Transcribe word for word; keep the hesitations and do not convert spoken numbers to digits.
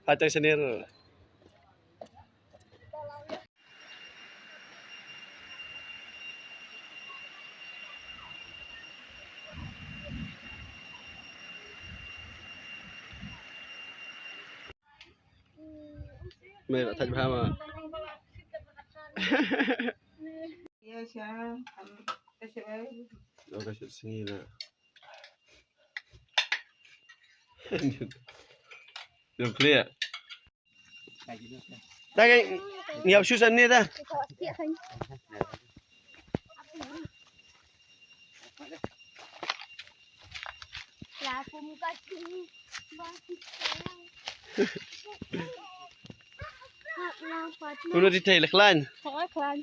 Hai tang senior. Mei ba thaj bha ma. Ïa sha, am, ka sha. Ïa ka sha sngi la. Ïa plia. Ta ka ngi ap shu san ne ta. Uno di thei la klan. Klan.